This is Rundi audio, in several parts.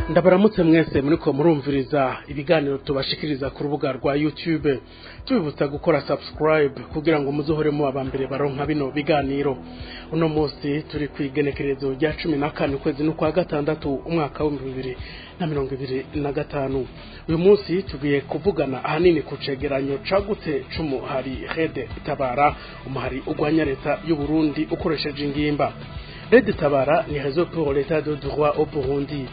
Ndabaramutse mwese muriko murumviriza ibiganiro tubashikiriza ku rubuga rwa YouTube. Tubibutsa gukora subscribe kugira ngo muzohoremo abambere baronka bino biganiro. Uno munsi turi kwigenekerezo rya 14 kwezi no kwa gatandatu umwaka wa 2025. Uyu munsi tugiye kuvugana ahanini ku cegeranyo cagutse c'umuhari Rede Tabara, umuhari ugwanya leta y'u Burundi ukoresheje ingimba. Rede Tabara ni Réseau pour l'état de droit au Burundi.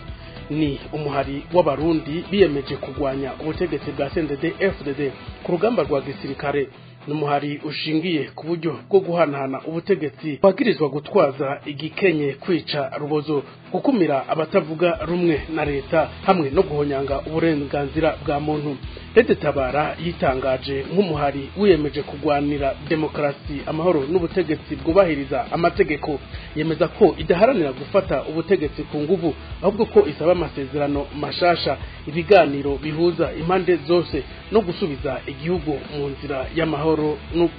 Ni umuhari w'abarundi biyemeje kugwanya ubutegetsi bwa CNDD-FDD ku rugamba rwa gisirikare. N'umuhari ushingiye ku buryo bwo guhanahana ubutegetsi bagirizwa gutwaza igikenye, kwica rubozo, gukumira abatavuga rumwe na leta hamwe no guhonyanga uburenganzira bwa muntu. Rede Tabara yitangaje nk'umuhari wiyemeje kugwanira demokarasi, amahoro n'ubutegetsi bwubahiriza amategeko. Yemeza ko idaharanira gufata ubutegetsi ku nguvu, ahubwo ko isaba amasezerano mashasha, ibiganiro bihuza impande zose no gusubiza igihugu mu nzira y'amahoro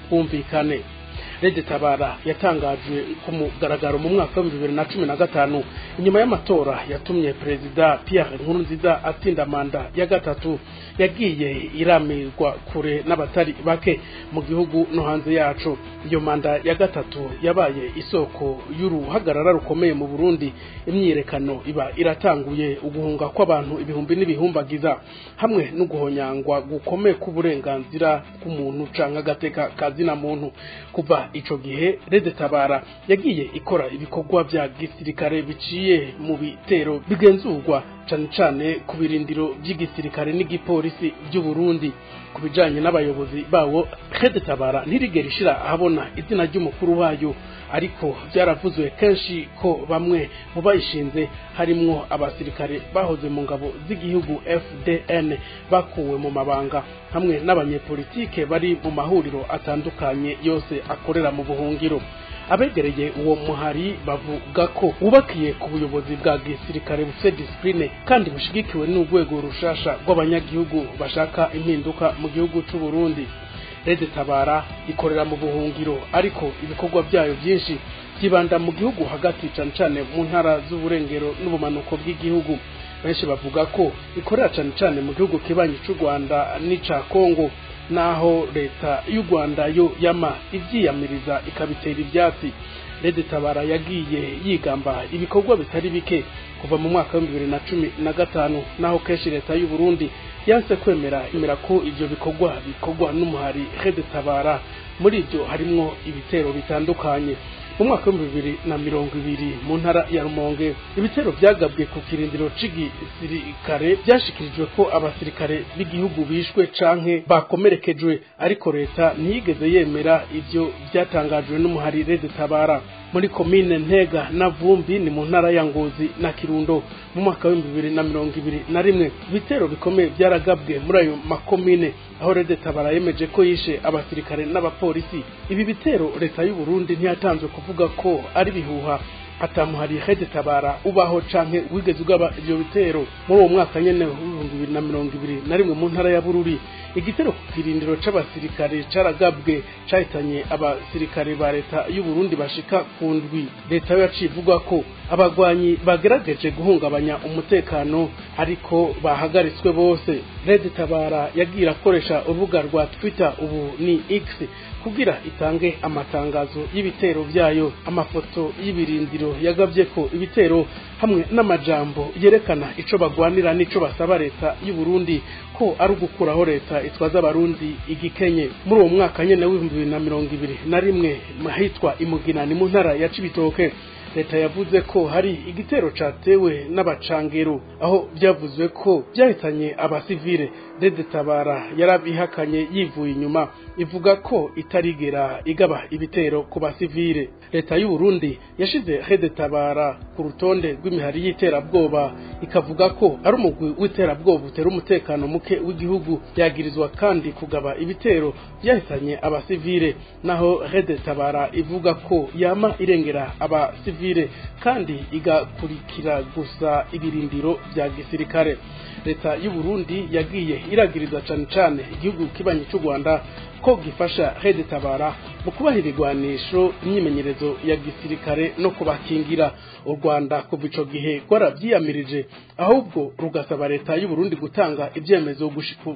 n'ubwumvikane. Rede Tabara yatangajwe ku mugaragaro mu mwaka wa 2015 inyuma y'amatora yatumye Perezida Pierre Nkurunziza atsinda manda ya gatatu, yagiye iramirwa kure n'abatari bake mu gihugu no hanze yacu. Iyo manda ya gatatu yabaye isoko y'uruhagarara rukomeye mu Burundi. Imyiyerekano iba iratanguye, uguhunga kw'abantu ibihumbi n'ibihumbagiza hamwe no guhonyangwa gukomeye k'uburenganzira bw'umuntu canke agateka kazina muntu. Kuva ico gihe Rede Tabara yagiye ikora ibikorwa vya gisirikare biciye mu bitero bigenzurwa cane cane ku birindiro vy'igisirikare n'igipolisi vy'u Burundi. Ku bijanye n'abayobozi bawo, Rede Tabara ntirigera ishira ahabona izina ry'umukuru wayo, ariko vyaravuzwe kenshi ko bamwe mu bayishinze harimwo abasirikare bahoze mu ngabo z'igihugu FDN bakuwe mu mabanga, hamwe n'abanyepolitike bari mu mahuriro atandukanye yose akorera mu buhungiro. Abegereye uwo muhari bavuga ko wubakiye ku buyobozi bwa gisirikare bufite discipline kandi bushigikiwe n'urwego rushasha rw'abanyagihugu bashaka impinduka mu gihugu c'u Burundi. Rede Tabara ikorera mu buhungiro, ariko ibikorwa byayo byinshi byibanda mu gihugu hagati, cane cane mu ntara z'uburengero n'ubumanuko bw'igihugu. Benshi bavuga ko ikorera cane cane mu gihugu kibanyi c'u Rwanda n'ica Kongo, naho leta y'u Rwanda yo yama ivyiyamiriza ikabitera ivyatsi. Rede Tabara yagiye yigamba ibikorwa bitari bike kuva mu mwaka wa 2015, naho kenshi leta y'u Burundi yanse kwemera imera ko ivyo bikorwa bikorwa n'umuhari Rede Tabara. Muri ivyo harimwo ibitero bitandukanye. Mu mwaka wa 2020 mu ntara ya Rumonge, ibitero vyagabwe ku kirindiro c'igisirikare vyashikirijwe ko abasirikare b'igihugu bishwe canke bakomerekejwe, ariko leta ntiyigeze yemera ivyo vyatangajwe n'umuhari Rede Tabara. Muri komine Ntega na Vumbi ni mu ntara ya Ngozi na Kirundo mu mwaka wa 2021, ibitero bikomeye vyaragabwe muri ayo makomine, aho Rede Tabara yemeje ko yishe abasirikare n'abapolisi. Ibi bitero leta y'u Burundi ntiyatanzwe kuvuga ko ari bihuha, atamuhari Rede Tabara ubaho canke wigeze ugaba ivyo bitero. Muri uwo mwaka nyene 2021 mu ntara ya Bururi, igitero ku kirindiro c'abasirikare caragabwe cahitanye abasirikare ba leta y'u Burundi bashika ku ndwi. Leta yo yaciye ivuga ko abagwanyi bagerageje guhungabanya umutekano ariko bahagaritswe bose. Rede Tabara yagiye irakoresha urubuga rwa Twitter, ubu ni X, kugira itange amatangazo y'ibitero vyayo, amafoto y'ibirindiro yagabye ko ibitero hamwe n'amajambo yerekana ico bagwanira n'ico basaba leta y'u Burundi ko ari ugukuraho leta itwaza abarundi igikenye. Muri uwo mwaka nyene w'2021 mahitwa Imugina ni mu ntara ya Cibitoke, leta yavuze ko hari igitero catewe n'abacangero, aho vyavuzwe ko vyahitanye abasivile. Rede Tabara yarabihakanye yivuye inyuma, ivuga ko itarigera igaba ibitero ku basivile. Leta y'u Burundi yashize Rede Tabara ku rutonde rw'imihari y'iterabwoba, ikavuga ko ari umugwi w'iterabwoba utera umutekano muke w'igihugu. Yagirizwa kandi kugaba ibitero vyahitanye abasivile, naho Rede Tabara ivuga ko yama irengera abasivile kandi igakurikira gusa ibirindiro vya gisirikare. Leta y'u Burundi yagiye iragiriza cane cane igihugu kibanyi c'u Rwanda ko gifasha Rede Tabara mu mu kubaha ibigwanisho, imyimenyerezo ya gisirikare no kubakingira. U Rwanda kuva ico gihe rwaravyiyamirije, ahubwo rugasaba leta y'u Burundi gutanga ivyemezo gushika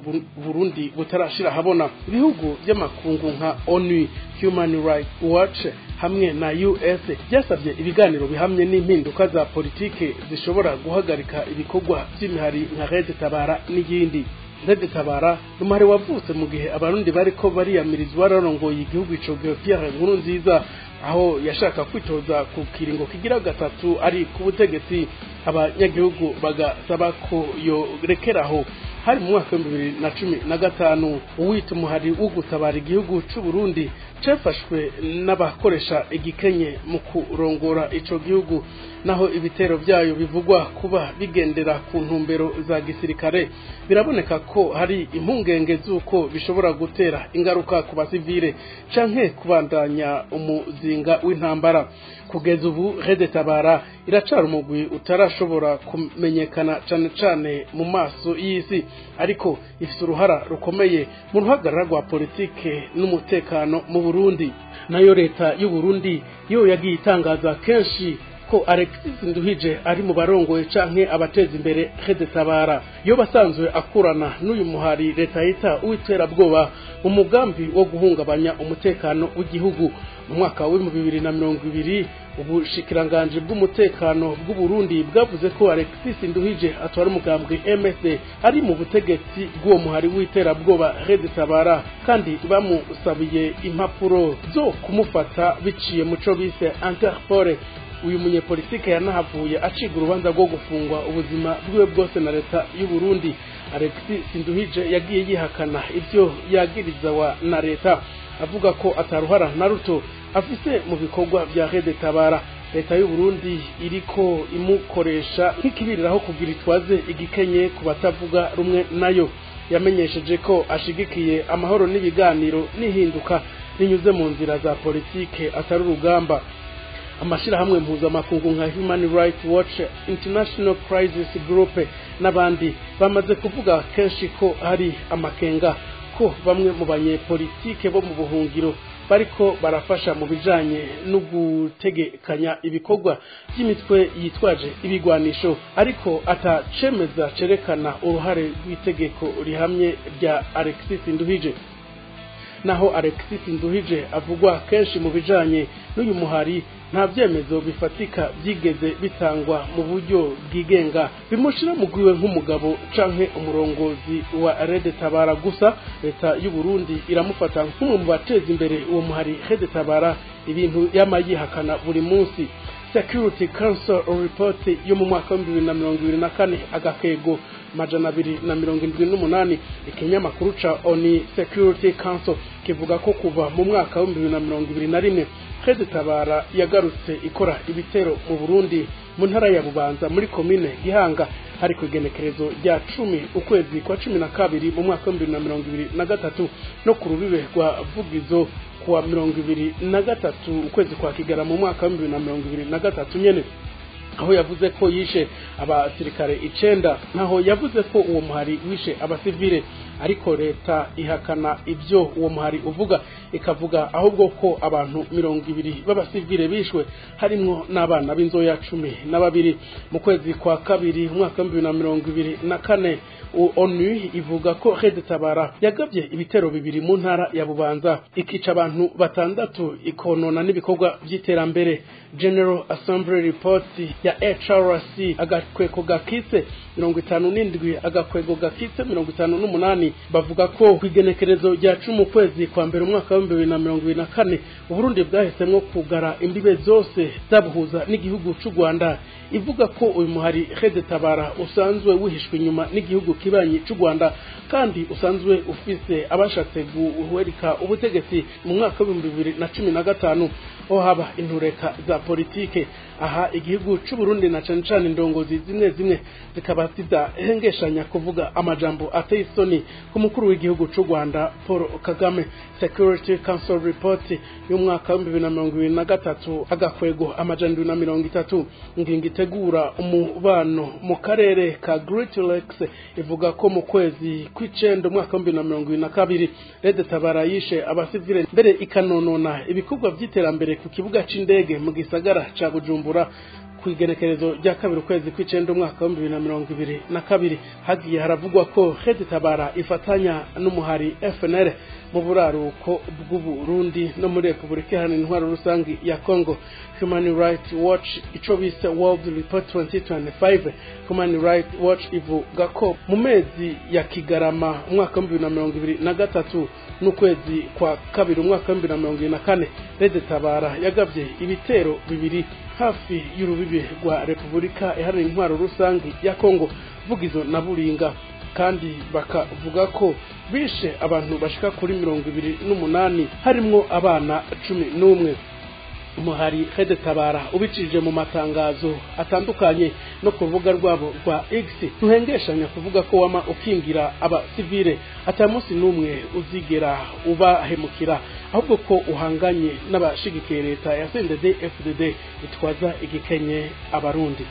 Burundi butarashira habona. Ibihugu by'amakungu nka ONU, Human Rights Watch hamwe na US byasabye ibiganiro bihamye n'impinduka za politike zishobora guhagarika ibikorwa by'imihari nka Red Tabara n'iyindi. Red Tabara n'umuhari wavutse mu gihe abarundi bariko bariyamirizwa barongoye igihugu ico gihe Pierre Nkurunziza, aho yashaka kwitoza ku kiringo kigira gatatu ari ku butegetsi, abanyagihugu bagasaba ko yorekeraho. Hari mu mwaka wa 2015 uwita umuhari wo gutabara igihugu c'u Burundi cafashwe n'abakoresha igikenye mu kurongora ico gihugu, naho ibitero byayo bivugwa kuba bigendera ku ntumbero za gisirikare. Biraboneka ko hari impungenge z'uko bishobora gutera ingaruka ku basivile canke kubandanya umuzinga w'intambara. Kugeza ubu Red Tabara iracara umugwi utarashobora kumenyekana cane cane mu maso y'isi, ariko ifise uruhara rukomeye mu ruhagarara rwa politike n'umutekano mu Burundi. Nayo leta y'u Burundi yo yagiye itangaza kenshi ko Alexis Nduhije ari mu barongoye canke abateza imbere Red Tabara. Yo basanzwe akurana n'uyu muhari leta yita uwiterabwoba mu mugambi wo guhungabanya umutekano w'igihugu. Mu mwaka wa 2020 ubushikiranganje bw'umutekano bw'u Burundi bwavuze ko Alexis Nduhije atwara umugambwe MSD ari mu butegetsi bw'uwo muhari w'iterabwoba Red Tabara, kandi bamusabiye impapuro zo kumufata biciye muco bise Interpol. Uyu munyepolitike yanahavuye aciga urubanza rwo gufungwa ubuzima bwiwe bwose na leta y'u Burundi. Alexis Nduhije yagiye yihakana ivyo yagirizwa na leta, avuga ko ataruhara na ruto afise mu bikorwa vya Red Tabara. Leta y'u Burundi iriko imukoresha nk'ikibiriraho kugira itwaze igikenye ku batavuga rumwe nayo. Yamenyesheje ko ashigikiye amahoro n'ibiganiro n'ihinduka rinyuze mu nzira za politike atari urugamba. Amashirahamwe mpuzamakungu nka Human Rights Watch, International Crisis Group n'abandi bamaze kuvuga kenshi ko hari amakenga ko bamwe mu banyepolitike bo mu buhungiro bariko barafasha mu bijanye no gutegekanya ibikorwa by'imitwe yitwaje ibigwanisho, ariko atacemeza cerekana uruhare rw'itegeko rihamye rya Alexis Nduhije. Naho Alexis Nduhije avugwa kenshi mu bijanye n'uyu muhari, nta vyemezo bifatika byigeze bitangwa mu buryo bwigenga bimushira mugwiwe nk'umugabo canke umurongozi wa Red Tabara. Gusa leta y'u Burundi iramufata nk'umwe mu bateza imbere uwo muhari Red Tabara, ibintu yamayihakana buri munsi. Security Council report yo mu mwaka wa 2024 agakego 278, ikinyamakuru ca ONU Security Council kivuga ko kuva mu mwaka wa 2021 Red Tabara yagarutse ikora ibitero mu Burundi mu ntara ya Bubanza muri komine Gihanga, hari ku igenekerezo rya 10 ukwezi kwa 12 mu mwaka wa 2023, no ku rubibe rwa Vugizo kuwa 23 ukwezi kwa Kigarama mu mwaka wa 2023 nyene, aho yavuze ko yishe abasirikare 9, naho yavuze ko uwo muhari wishe abasivile. Ariko leta ihakana ibyo uwo muhari uvuga, ikavuga ahubwo ko abantu 20 b'abasivile bishwe, harimwo n'abana b'inzoya 12. Mu kwezi kwa kabiri umwaka wa 2024 ONU ivuga ko Red Tabara yagabye ibitero bibiri mu ntara ya Bubanza, ikica abantu 6, ikonona n'ibikorwa by'iterambere. General Assembly Report ya HRC agakwego gakitse 57 agakwego gakitse 58 bavuga ko kwigenekerezo rya 10 kwezi kwa mbere umwaka wa 2024 Uburundi bwahisemwo kugara imbibe zose zabuhuza n'igihugu c'u Rwanda. Ivuga ko uyu muhari Red Tabara usanzwe wihishwe inyuma n'igihugu kibanyi c'u Rwanda, kandi usanzwe ufise abashatse guhwerika ubutegetsi mu mwaka wa 2015. Aho haba intureka za politike aha igihugu c'u Burundi na cane cane indongozi zimwe zimwe zikaba zidahengeshanya kuvuga amajambo ateye isoni ku mukuru w'igihugu c'u Rwanda Paul Kagame. Security Council Report y'umwaka wa 2023 agakwego 730 ngingo itegura umubano mu karere ka Great Lakes ivuga ko mu kwezi kw'icenda umwaka wa 2022 Red Tabara yishe abasivile mbere ikanonona ibikorwa vy'iterambere ku kibuga c'indege mu gisagara ca Bujumbura. Ku igenekerezo rya kabiri ukwezi kw'icenda umwaka wa 2022 hagiye haravugwa ko Red Tabara ifatanya n'umuhari FNL mu buraruko bw'u Burundi no muri Republika Iharanira Intwaro Rusangi ya Congo. Human Rights Watch ico bise World Report 2025, Human Rights Watch ivuga ko mu mezi ya Kigarama umwaka wa 2023 n'ukwezi kwa kabiri umwaka wa 2024 Red Tabara yagavye ibitero bibiri hafi y'urubibi rwa Republika Iharanira Intwaro Rusangi ya Congo, Vugizo na Buringa, kandi bakavuga ko bishe abantu bashika kuri 28 harimwo abana 11. Umuhari Red Tabara ubicishije mu matangazo atandukanye no ku rubuga rwabo rwa X ntuhengeshanya kuvuga ko wama ukingira abasivile, ata munsi n'umwe uzigera ubahemukira, ahubwo ko uhanganye n'abashigikiye leta ya CNDD FDD itwaza igikenye abarundi.